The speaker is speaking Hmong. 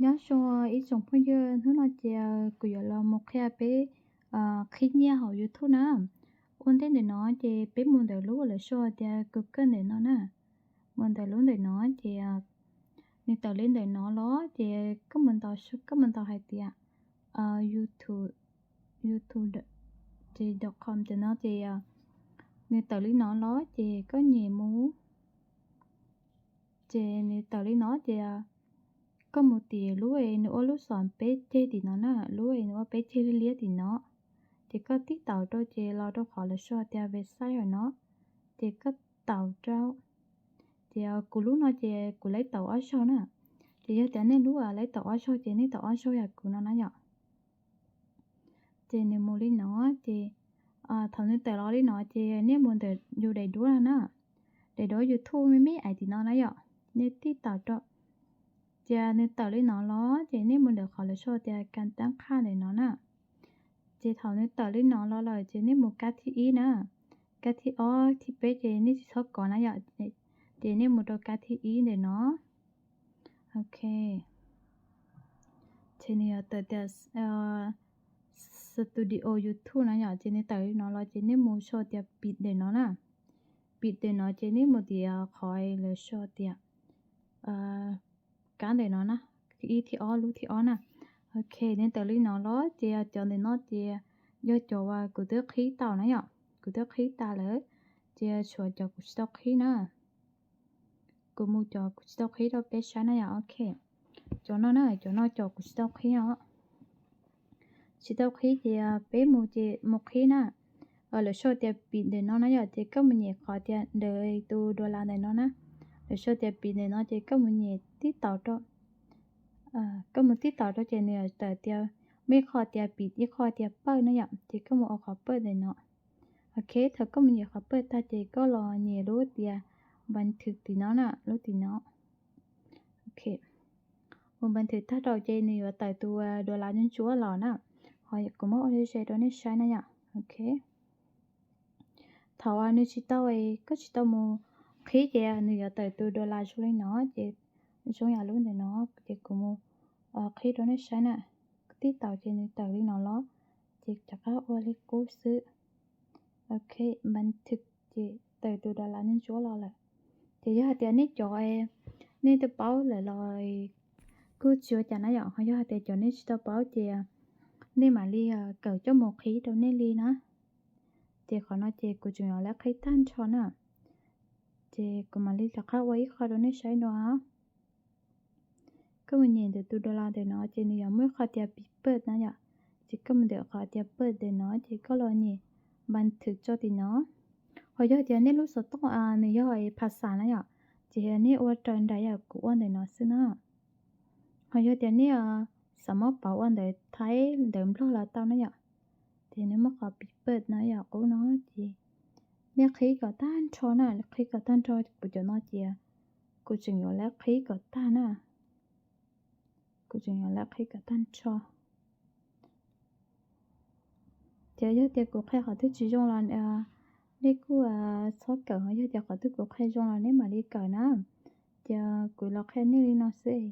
Nyob zoo ib tsoom phooj ywg, hnub no ces kuv yuav los mus qhia peb qhib nyiaj hauv YouTube na. Ua ntej ntawm no ces peb mus ntawm lub lawv sau tias Google ntawm no na. Mus ntawm lub ntawm no ces nws tawm li ntawm no los ces koj mus ntaus, koj mus ntaus hais tias YouTube, YouTube ces dot com ces no ces nws tawm li no los ces koj nyem mus. Ces nws tawm li no ces koj mus tim lub es nws ua lub xom peb ceg tim no na, lub es nws ua peb ceg liab liab tim no. Ces koj tib taus rau ces los rau qhov lawv sau tias website hauv no. Ces koj taus rau. Ces kuv lub no ces kuv laib taus ob zaug na. Ces yog tias nej lub laib taus ob zaug ces nej taus ob zaug yam kuv no na yom. Ces nws mus li no ces thaum nws tawm los li no ces nej mus ntawm yus daim duab no na. Daim duab YouTube me me ais tim no na yom, nej tib taus rau. Ces nws tawm li no los ces nej mus ntawm qhov lawv sau tias kas tab qhaj ntawm no na. Ces thaum nws tawm li no los lawm ces nej mus kab thib ib na. Kab thib ob thib peb ces nej tsis txhob kov na yom. Ces nej mus rau kab thib ib ntawm no. Ok. Ces nws yuav tawm tias Studio YouTube no yom, ces nws tawm li no los ces nej mus sau tias pim ntawm no na. Pim ntawm no ces nej mus tim qhov lawv sau tias kab ntawm no na, thib ib thib ob lub thib ob na. Ok, nws tawm li no los ces cov ntawm no ces yog cov uas kuv twb qhib tau na yom, kuv twb qhib tas lawm. Ces tshuav cov kuv tsis tau qhib na. Kuv mus cov kuv tsis tau qhib rau peb saib na yom. Ok, cov no na, cov no cov kuv tsis tau qhib os. Tsis tau qhib ces peb mus ces mus qhib na. Lawv sau tias pim ntawm no na yom, ces koj mus nyem qhov tias ntawm tus dollar ntawm no na. Lawv sau tias pim ntawm no ces koj mus nyem tib taus rau, koj mus tib taus rau ces nws tawm tias muaj ib qho tias pim, ib qho tias pawj na yom, ces koj mus ua qhov pawj ntawm no. Ok, thaum koj mus nyem qhov pawj tag ces koj los nyem lub tias npas thwm tim no na, lub tim no. Ok, mus npas thwm tag rau ces nws yuav tawm tus dollar ntsuab ntsuab los na. Ho kuv muab ua ze ze rau nej saib na yom. Ok, thaum nws tsis tau, koj tsis tau mus qhib ces nws yuav tawm tus dollar zoo li no, ces zoo yam lub ntawm no, ces kuv mus qhib rau nej saib na. Tib taus ces nws tawm li no los, ces rov qab ua li qub xwb. Ok, npas thwm ces tawm tus dollar ntsuab ntsuab los lawm. Ces yog hais tias nej cov nej twb paub lawm los kuj tsis ua cas na yom, ho yog hais tias cov nej tsis tau paub ces nej mam li kawm coj mus qhib rau nej li na. Ces qhov no ces kuv tseem yuav lab qhib tag nrho na. Ces kuv mam li rov qab ua ib qho rau nej saib dua. Koj mus nyem ntawm tus dollar ntawm no ces nws yuav muaj ib qho tias pim pawj na yom. Ces koj mus ntawm qhov tias pawj ntawm no ces koj los nyem npas thwm tso tim no. Ho yog tias nej lub xov tooj nws yog phas xas na yom, ces nej ua raws nraim yam kuv ua ntawm no xwb na. Ho yog tias nej xav muab pauv ua ntawv Thaib ntawv Nplog los tau na yom. Ces nej muab qhov pim pawj no yom, qub no ces nej qhib kom tag nrho na, qhib kom tag nrho. Kuv cov no ces kuv tseem yuav lab qhib kom tag na. Kuv tseem yuav lab qhib kom tag nrho. Ces yog tias kuv qhia qhov twg tsis zoo los nej kuj txhob kawm, ho yog tias qhov twg kuv qhia zoo los nej mam li kawm na. Ces kuv los qhia nej li no xwb,